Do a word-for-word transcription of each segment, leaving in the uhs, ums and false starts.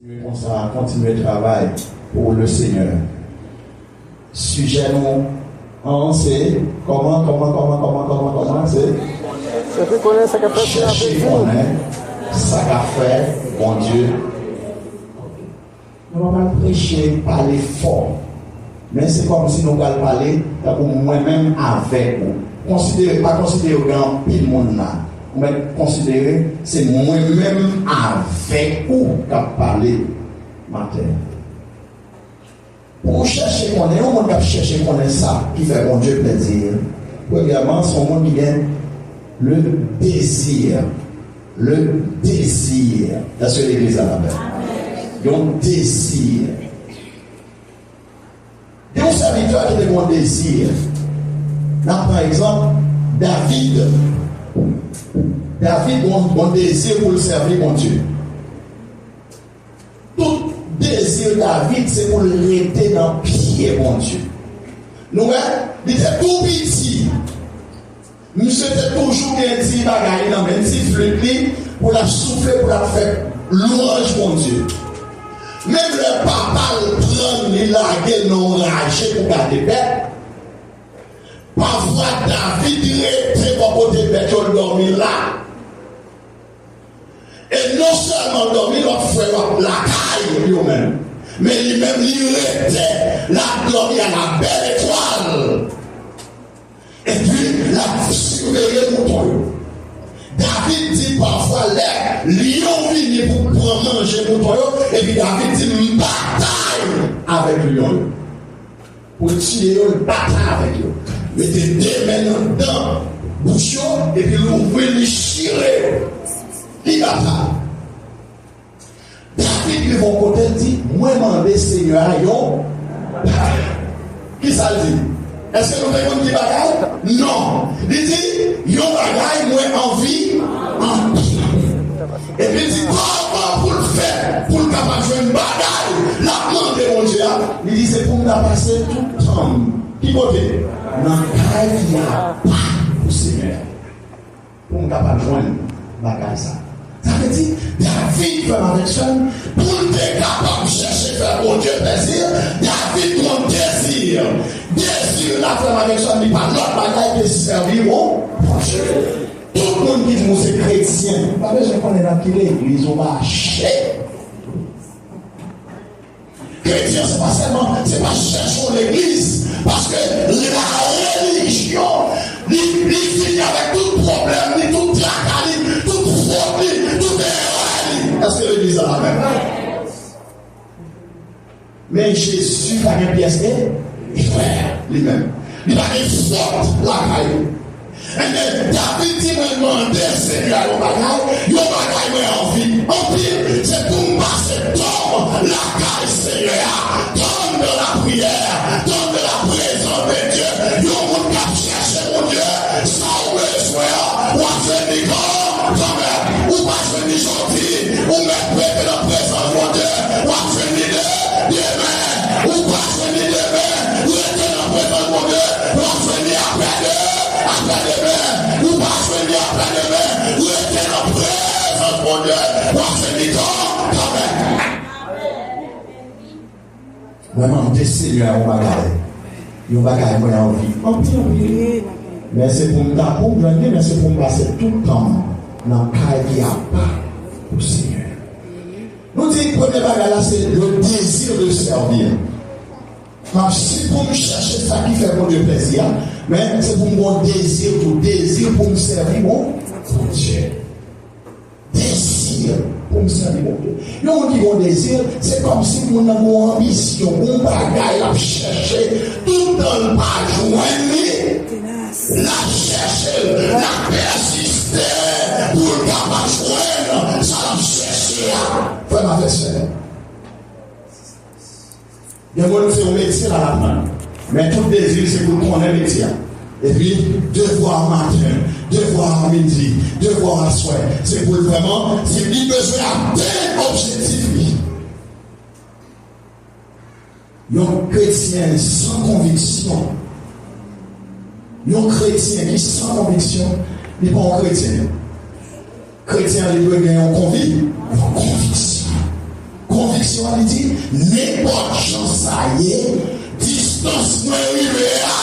Kontinye konsa, kontinye travay pou le Senyè. Sijè nou an se kòman, kòman, kòman, kòman, kòman, kòman se Chèche konnen sa k ap fè Bondye. Chèche konnen sa k ap fè Bondye. Nou pa pral preche, pale fò. Men se kòmsi nou pral pale tankou mwen menm avèk ou. Konsidere, pa konsidere w gen anpil moun la. Ou mèt konsidere se mwen menm avèk ou k ap pale maten. Pou w chèche konnen, yon moun k ap chèche konnen sa ki fè Bondye plezi, premyèman, se yon moun ki gen le désir. Le désir. Èske legliz la la bèl? Yon dezi. Gen yon sèvitè ki te gen yon dezi. N ap pran egzanp David. David gen yon dezi pou l sèvi Bondye. Tout dezi David se pou l rete nan pye Bondye. Nou wè, li te tou piti. Misye te toujou gen ti bagay li nan men, ti flit li, pou l ap soufle, pou l ap fè lwanj Bondye. Menm lè papa l pran l, li lage l nan yon raje pou gade bèt, pafwa David rete bò kote bèt yo, l dòmi la. E non sèlman l dòmi, lòt frè yo ap lakay yo menm. Men li menm, li rete, l ap dòmi a la bèl etwal. Epi, l ap siveye mouton yo. David di pafwa lè lyon vini pou pran manje mouton yo, epi David di, "M batay avèk lyon yo." Pou l tiye yo, l batay avèk yo. Mete de men nan dan bouch yo, epi l ouvri, li chire yo. Li batay. David rive yon kote, l di, "Mwen mande Senyè a yon bagay." Kisa l di? Èske nou te konn ki bagay? Non. Li di, "Yon bagay mwen anvi anpil." Epi l di, kòman pou l fè, pou l kapab jwenn bagay l ap mande Bondye a? Li di, "Se pou m ta pase tout tan m." Ki kote? Nan kay ki apa pou Senyè a. Pou m kapab jwenn bagay sa. Sa vle di, David, frè m avèk sè m, pou l te kapab chèche fè Bondye plezi, David gen yon dezi. Dezi la, frè m avèk sè m, li pa lòt bagay ke sèvi Bondye. Tout moun ki di nou se kretyen, pa bezwen konnen nan ki legliz ou mache. Kretyen, se pa sèlman, se pa chèche yon legliz, paske la relijyon, li, li vini avèk tout pwoblèm li, tout traka li, tout fot li, tout erè li. Èske legliz la la menm? Men Jezi pa gen pyès e, erè li menm. Li pa gen fot lakay li. Ebyen, David di, "Mwen mande Senyè a yon bagay, yon bagay mwen anvi anpil, se pou m pase tan m lakay Senyè a, tan m nan lapriyè, tan m nan laprezans de Dye." Yon moun k ap chèche Bondye, sa w bezwen an, w ap jwenn li kanmenm. Ou pa jwenn li jodi, ou mèt rete nan prezans Bondye, w ap jwenn li de, demen. Ou pa jwenn li demen, rete nan prezans Bondye, w ap jwenn li aprè de, aprè demen. Ou pa jwenn li aprè demen, rete nan prezans Bondye, w ap jwenn li kanmenm. Mwen mande Senyè a yon bagay. Yon bagay mwen anvi anpil, anpil. Men se pou m ta pou m jwenn li, men se pou m pase tout tan m nan kay ki apa pou Senyè. Nou di premye bagay la, se le désir de servir. M ap si pou m chèche sa ki fè Bondye plezi a, men se pou m gen yon dezi tou, dezi pou m sèvi Bondye. Dezi pou m sèvi Bondye. Yon moun ki gen yon dezi, se kòmsi moun nan gen yon anbisyon, gen yon bagay l ap chèche. Tout tan l pa jwenn li, l ap chèche l, l ap pèsiste pou l kapab jwenn sa l ap chèche a. Frè m avèk sè m, gen moun se yon metye l al aprann. Men tout dezi l se pou l konnen metye a. Epi, devwa maten, devwa midi, devwa aswè, se pou l vrèman, se li bezwen atenn objektif li. Yon kretyen san konviksyon, yon kretyen ki san konviksyon, li pa yon kretyen. Kretyen an, li dwe gen yon konvi-, yon konviksyon. Konviksyon an, li di, nenpòt jan sa ye, distans mwen rive a,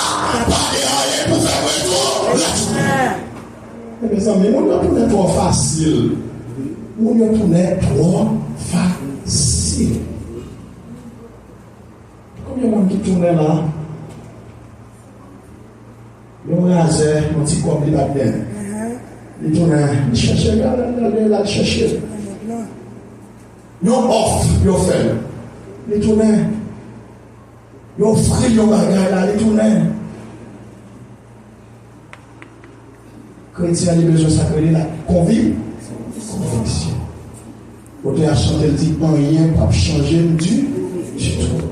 pa gen anyen k pou fè mwen tou retounen. Men mezanmi, moun yo tounen twò fasil. Moun yo tounen twò fasil. Konbyen moun ki tounen la? Yon razè, yon ti kòb li pa t genyen. Li tounen, li chèche, li al, li al, li al chèche. Yon òf, yo fè l. Li tounen. Yo ofri l yon bagay la, li tounen. Kretyen an, li bezwen sa k rele la konvi-, konviksyon. Otè a chante, l di, anyen p ap chanje m di, ditou.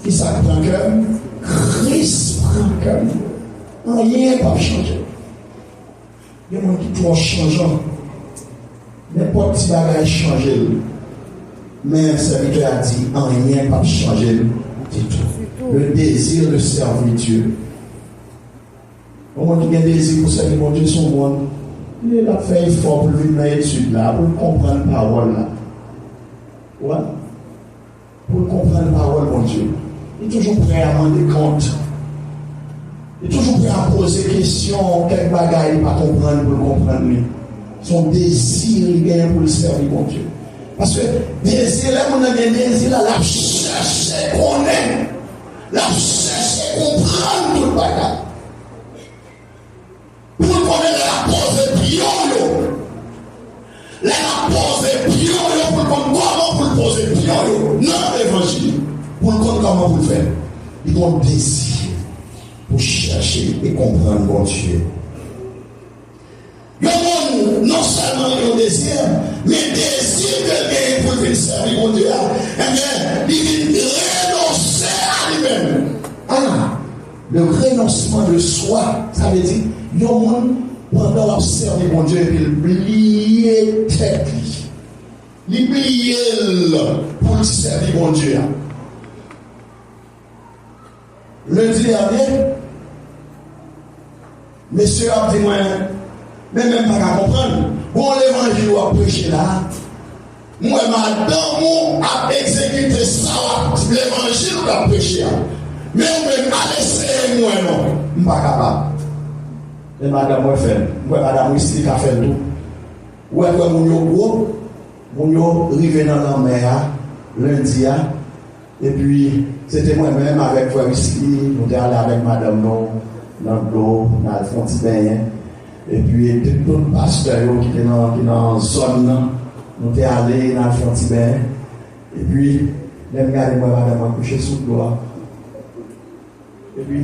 Kisa k pran kè m? Kris pran kè m. Anyen p ap chanje. Gen moun ki twò chanjan. Nenpòt ti bagay chanje l. Men sèvitè a di, anyen p ap chanje l ditou. Le désir de servir Dieu. Yon moun ki gen dezi pou sèvi Bondye se yon moun, li, l ap fè efò pou l vin nan etid la, pou l konprann pawòl la. Ou wè? Pou l konprann pawòl Bondye. Li toujou prè a mande kont. Li toujou prè a poze kesyon, kèk bagay li pa konprann pou l konprann li. Se yon dezi li genyen pou l sèvi Bondye. Paske dezi, lè moun nan gen dezi la, l ap chèche konnen. L ap chèche konprann tout bagay. Pou l konnen lè l ap poze pyon yo. Lè l ap poze pyon yo, pou l konn kòman pou l poze pyon yo nan levanjil. Pou l konn kòman pou l fè. Li gen yon dezi pou chèche e konprann Bondye. Yon moun non sèlman gen yon dezi, men dezi ke l genyen pou l vin sèvi Bondye a, ebyen, li vin renonse a li menm. Ah, le renoncement de soi, sa vle di, yon moun, pandan w ap sèvi Bondye, epi l bliye tèt li. Li bliye l pou l sèvi Bondye a. Lendi dènye, mesye yo ap di mwen, men, men m pa ka konprann. Bon, levanjil w ap preche la, m wè madanm ou ap egzekite sa w ap, levanjil w ap preche a. Men ou menm, al eseye m wè non. M pa kapab. Men madanm mwen fè l. M wè madanm Wisly ka fè l tou. Ou wè, wè moun yo gwo, moun yo rive nan lanmè a, lendi a. Epi, se te mwen menm avèk frè Wisly, nou te ale avèk madanm nou nan dlo, n al fè yon ti benyen. Epi, te tout pastè yo ki te nan, ki nan zòn nan, nou te ale, n al fè yon ti benyen. Epi, lè m gade, m wè madanm mwen kouche sou dlo a. Epi,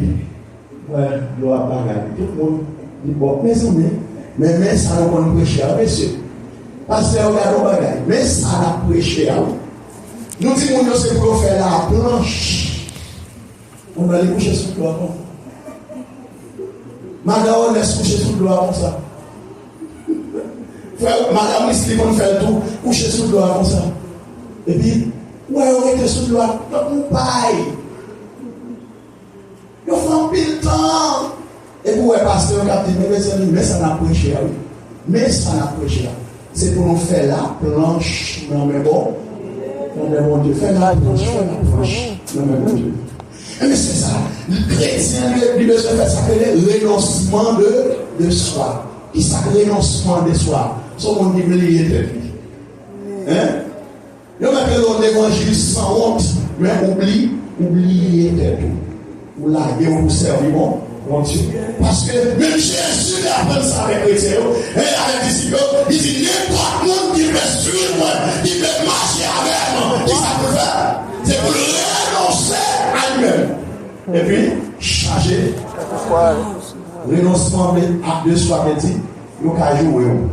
mwen, dlo ap bagay. Tout moun di, bon, mezanmi, men, men sa nou konn preche a, mesye. Pastè yo gade yon bagay. Men sa n ap preche a, wi. Nou di moun yo se pou yo fè laplanch. Moun nan li kouche sou dlo a konsa. Madan Onès kouche sou dlo a konsa. Frè, madan Wisly konn fè l tou, kouche sou dlo a konsa. Epi, ou wè yo rete sou dlo a, tankou pay. Yo fè anpil tan. Epi w wè pastè yo k ap di, men mezanmi, men sa n ap preche a, wi. Men sa n ap preche a. Se pou nou fè laplanch nan men Bon-, nan men Bondye. Fè laplanch, fè laplanch nan men Bondye. Ebyen, se sa. Kretyen, li, li bezwen fè sa k rele renonsman de, de swa. Kisa k renonsman de swa? Se yon moun ki bliye tèt li. Hein? Yo mèt rele w levanjil sanwont, men ou bli-, ou bliye tèt ou. Ou lage w pou sèvi Bon-, Bondye. Paske menm Jezi te aprann sa avèk kretyen yo, e avèk disip yo, li di, nenpòt moun ki vle suiv mwen, ki vle mache avèk mwen, kisa pou l fè? Se pou l renonse a li menm. Epi, chaje. Renonsman vle, ak de swa vle di, yo ka joure w,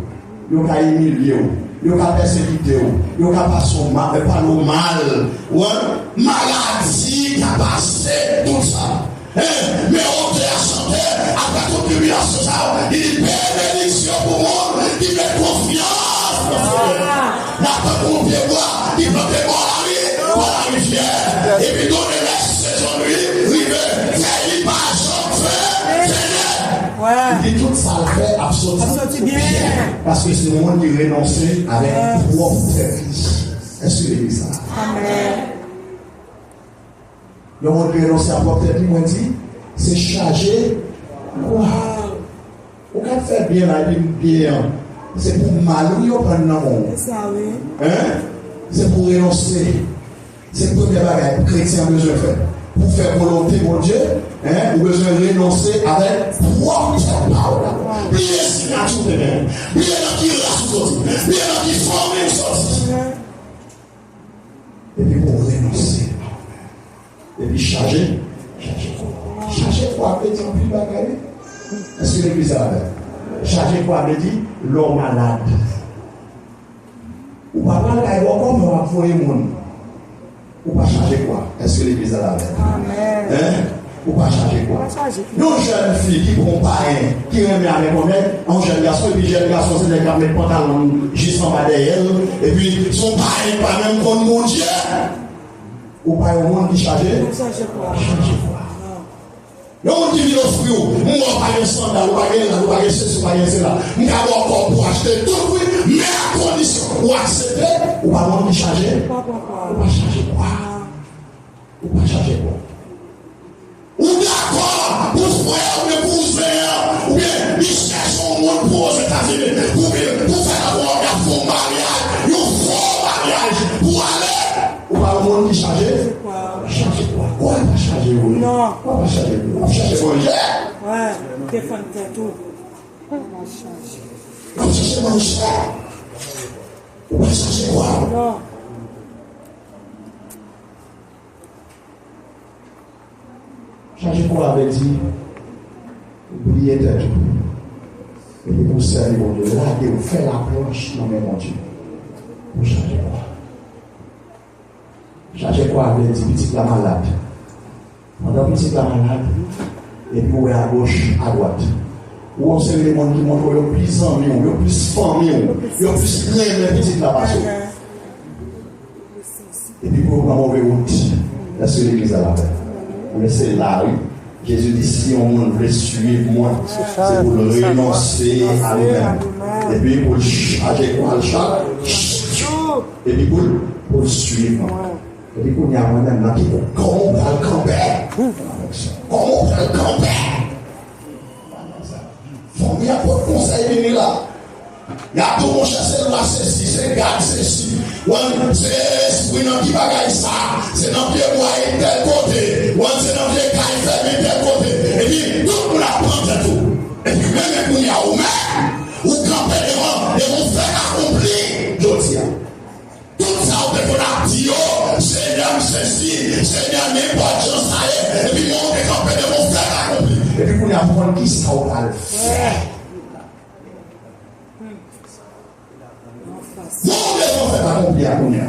yo ka imilye w, yo ka pèsekite w, yo ka pase w ma-, pale w mal. Wè, maladi ka pase, tout sa. Hein, men otè a chante, apre tout tribilasyon sa yo, li di, benediksyon pou moun ki met konfyans nan Senyè. N ap tankou yon pyebwa ki plante bò lari, bò larivyè, epi donnen lè sezon li rive, fèy li pa janm fenk, fenk nèt. Li di tout sa l fè ap soti byen. Paske se yon moun ki renonse avèk pwòp tèt li. Èske legliz la? Amèn. Yon moun ki renonse a pwòp tèt li, mwen di, se chaje kwa. Ou ka fè byen la, epi byen an, se pou mal ou yo pran nan men w. Se sa, wi. Hein? Se pou renonse. Se premye bagay kretyen an bezwen fè. Pou fè volonte Bondye, hein, ou bezwen renonse avèk pwòp tèt pa w la. Bliye siyati w te genyen. Bliye nan ki ras ou soti. Bliye nan ki fanmi w soti. Epi pou w renonse. Epi chaje, chaje kwa. Chaje kwa vle di anpil bagay, wi. Èske legliz la avè m? Chaje kwa vle di lè w malad. Ou pa pral kay bòkò, men w ap voye moun. Ou pa chaje kwa. Èske legliz la avè m? Amèn. Hein? Ou pa chaje kwa. Ou pa chaje kwa. Yon jèn fi ki pran yon payen, ki renmen avèk yon nèg, yon jèn gason, epi jèn gason se nèg k ap met pantalon l jis anba dèyè l, epi se yon payen ki pa menm konn Bondye. Ou pa yon moun ki chaje? Ou chaje kwa. Chaje kwa. Non. Yon moun ki vin ofri w, m wè w pa gen sandal, ou pa gen rad, ou pa gen sesi, ou pa gen sela. M ka ba w kòb pou w achte tout, wi, men a kondisyon ou aksepte, ou pa moun ki chaje? Ou pa pran kwa. Ou pa chaje kwa. Ou pa chaje kwa. Ou dakò pou frè oubyen kouzen an, oubyen li chèche yon moun pou Ozetazini, pou vin, pou fè tankou w ap fè yon maryaj, yon fo maryaj, pou ale. Ou pa yon moun ki chaje? Chaje kwa? Chaje kwa? Kwa pa chaje ou, non. Non. Kwa pa chaje ou. W ap chèche manje. Wè, defann tèt ou. Kwa pa chaje. W ap chèche manje. Ou pa chaje kwa? Non. Chaje kwa vle di bliye tèt ou. Epi pou w sèvi Bondye, lage w, fè laplanch nan men Bondye. Pou chaje kwa. Chaje kwa vle di pitit la malad. Pandan pitit la malad, epi w wè agoch, adwat, ou wè yon seri de moun ki montre w yo plis zanmi w, yo plis fanmi w, yo plis renmen pitit la pase w. Epi pou yo pran move wout, èske legliz la avè m? Men se la, wi. Jezi di, si yon moun vle suiv mwen, se pou l renonse a li menm. Epi pou l chaje kwa l chak jou. Epi pou l, pou l suiv mwen. Epi kounye a, mwen menm, nan ki, kòman w pral kanpe? Kòman w pral kanpe? Fanmi an pot konsèy vini la. Y ap di w, monchè, se lwa sesi, se gad sesi. Wan, se espri nan ki bagay sa, se nan pye bwa e tèl kote. Wan, se nan vye kay fèmen tèl kote. Epi, tout moun ap pran tèt ou. Epi, menm kounye a, ou menm, ou kanpe devan, devan yon fèt akonpli jodi a. Tout sa w te konn ap di yo, Senyè m sesi, Senyè nenpòt jan sa ye, epi mwen ou te kanpe devan yon fèt akonpli. Epi kounye a, pou konn kisa w pral fè. Bon, ou devan fèt akonpli a kounye a.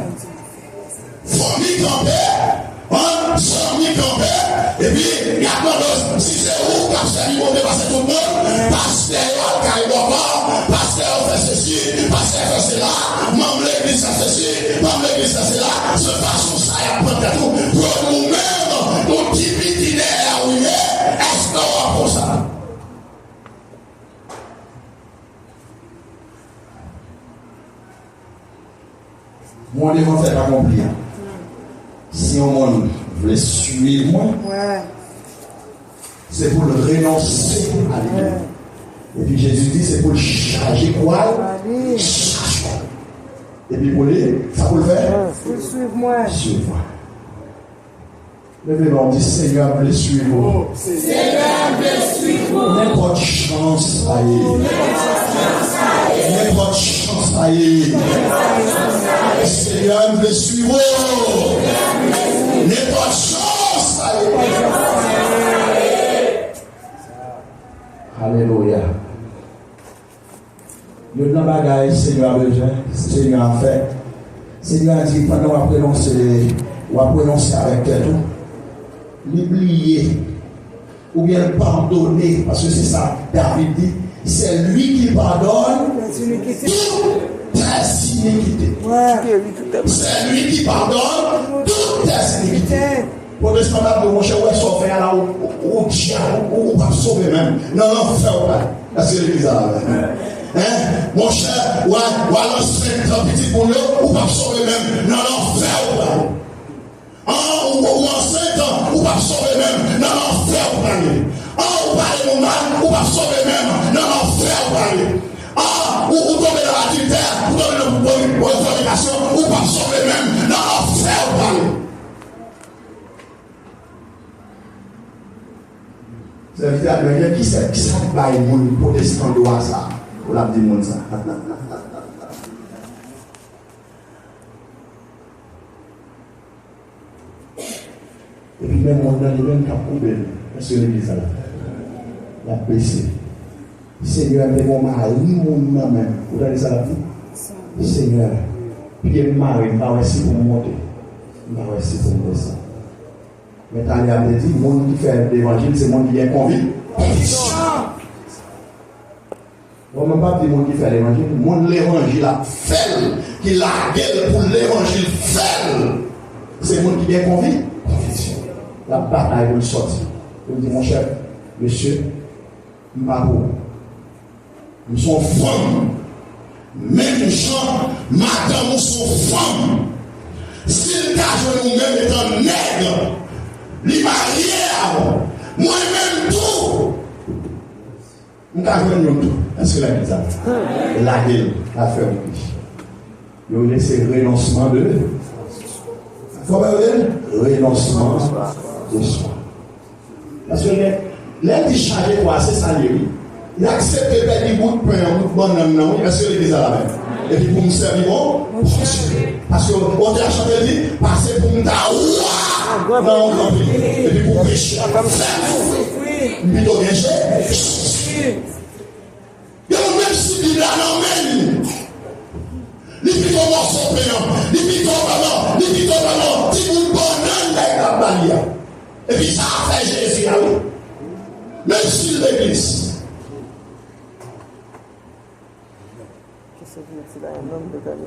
Fanmi kanpe, an, zanmi kanpe, epi y ap mande w si se ou k ap sèvi Bondye pase tout moun. Pastè yo al kay bòkò, pastè yo fè sesi, pastè fè sela, manm legliz fè sesi, manm legliz fè sela. Se fason sa y ap pran tèt ou. Pou yo di w menm, yon ti piti dèyè ou ye, èske w ap konsa? Mwen devan fèt akonpli an. Si yon moun vle suiv mwen, se pou l renonse a li menm. Epi Jezi di se pou l chaje kwa l chak jou. Epi pou li, sa pou l fè? Pou l suiv mwen. Suiv mwen. Leve men w, di, Senyè, m vle suiv ou. Senyè, m vle suiv ou. Nenpòt jan sa ye. Nenpòt jan sa ye. Senyè, m vle suiv ou. Nenpòt jan sa ye. Alelouya. Youn nan bagay Senyè a bezwen, Senyè a fè, Senyè a di, pandan w ap renonse, w ap renonse avèk tèt ou, li bliye, oubyen l padone, paske se sa David di, c'est lui qui pardonne toutes tes iniquités. C'est lui qui pardonne toutes tes iniquités. Pwotestan t ap di w, monchè, ou wè sa w fè a la, ou, ou, ou dyab, ou, ou p ap sove menm. Nan lanfè ou pral. Èske legliz la la? Hein? Monchè, w a, w a ansent pitit moun yo, ou p ap sove menm, nan lanfè ou prale. An, ou, ou ansent, ou p ap sove menm, nan lanfè ou prale. An, ou pale moun mal, ou p ap sove menm, nan lanfè ou prale. An, ou, ou tonbe nan adiltè, ou tonbe nan fònikasyon, ou p ap sove menm, nan lanfè ou prale. Sèvitè a di, men kisa, kisa k bay moun pwotestan dwa sa? Ou l ap di moun sa. Epi men moun nan li menm k ap koube l. Èske legliz la? L ap bese. Senyè, m te gen yon mari moun nan menm. Ou tande sa l ap di? Senyè, pye m mare, m pa wè si pou m monte. M pa wè si pou m desann. Men talè a m te di, moun ki fè levanjil, se moun ki gen konvi-, konviksyon. Bon, mwen p ap di moun ki fè levanjil, moun levanjil ap fè l, ki lage l pou levanjil fè l. Se moun ki gen konvi-, konviksyon. L ap batay pou l sòti. Pou l di, monchè, mesye, m pa pou ou. M se yon fanm. Menm jan madanm ou se yon fanm. Si l ta jwenn ou menm etan nèg, li marye a ou. Mwen menm tou. M ka jwenn youn tou. Èske legliz la? Lage l, l ap fè yon plis. Yo rele se renonsman de. Kòman yo rele l? Renonsman de swa. Paske lè, lè l di chaje kwa, se sa l ye, wi. Li aksepte pèdi bout pen an, bout bannann nan, wi. Èske legliz la la menm? Epi pou m sèvi bon, bon Dye. Paske otè a chante di, pase pou m ta wa nan yon kanpe. Epi pou peche fè m soufri. M pito gen Jezi. Gen moun menm si Bib la nan men li, li pito mòso pen an, li pito pran, li pito pran ti bout bannann nèg la ba li a. Epi sa a fè Jezi a, wi. Menm si l legliz.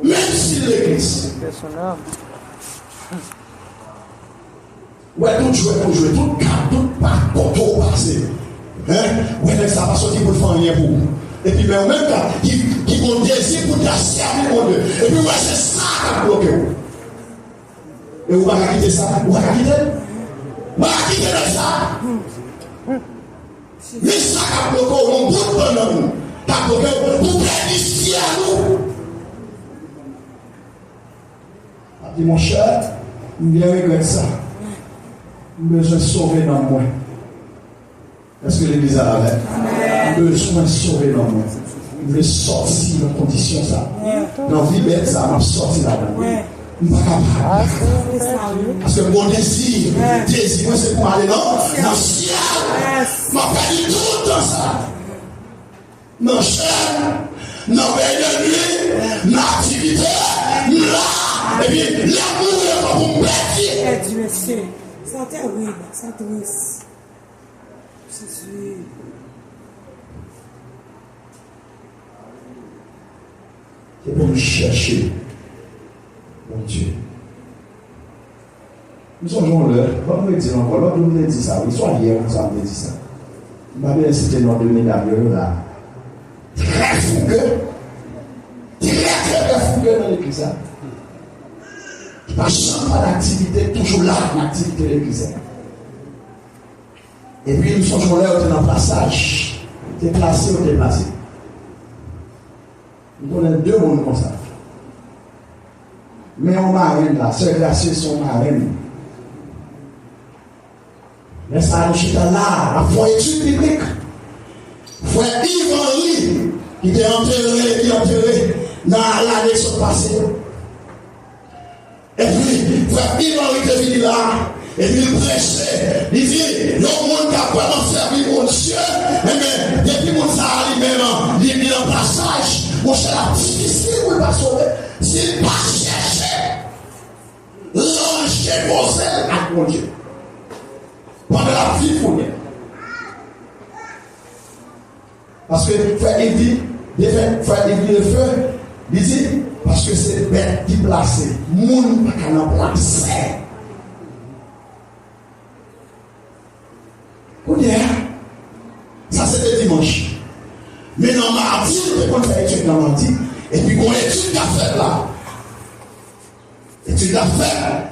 Menm si l legliz. Wè tout jwèt ou jwe, tout kat, tout pa kote w pase. Hein? Wè nèg sa pa soti pou l fè anyen pou ou. Epi men ou menm ka, ki, ki gon dezi pou ta sèvi Bondye. Epi wè se sa k ap bloke w. E ou pa ka kite sa, ou pa ka kite l. Ou pa ka kite nèg sa. Men sa k ap bloke w, yon bout bannann k ap bloke w pou pèdi syèl ou. Ap di, monchè, m byen regrèt sa. M bezwen sove nanm mwen. Èske legliz la la menm? M bezwen sove nanm mwen. M vle sòti nan kondisyon sa. Nan vi bèt sa, m ap sòti ladan. M pa kapab. Paske m gon dezi. Dezi mwen se pou m ale nan, nan syèl. M ap pèdi tout tan sa. Nan jèn, nan vèy de nwi, nan aktivite, m la, epi lè m mouri ankò pou m pèdi. Pèdi, mesye. Sa terib, sa tris. Jezi. Se pou m chèche Bondye. M sonje yon lè, ban m redi l ankò, lòt jou m te di sa, wi, swa yè konsa m te di sa. M pa bezwen site non de medam yo, yo la. Trè fouge. Trè, trè, trè fouge nan legliz la. Pa janm pa nan aktivite, toujou la nan aktivite legliz la. Epi m sonje yon lè yo te nan plasaj. Deplase yo deplase. M konnen de moun konsa. Men yon marenn la, sè Gracieuse se yon marenn. Lè sa a nou chita la, n ap fè yon etid biblik. Frè Yves Henry, ki te antere, ki antere nan lane k sot pase yo. Epi, frè Yves Henry te vini la, epi l preche, li di, yon moun k ap vrèman sèvi Bondye, enben, depi moun sa a li menm, li, li nan plasaj, monchè, l ap difisil pou l pa sove, si l pa chèche ranje koze l ak Bondye. Pandan l ap viv kounye a. Paske frè Yves di, de fè, frè Yves di le feu, li di, paske se bèt ki plase, moun pa ka nan plas. Kounye a, sa se te dimanch. Men nan ma, Manti, nou te konn fè etid nan manti. Epi gon etid k ap fèt la. Etid la fèt.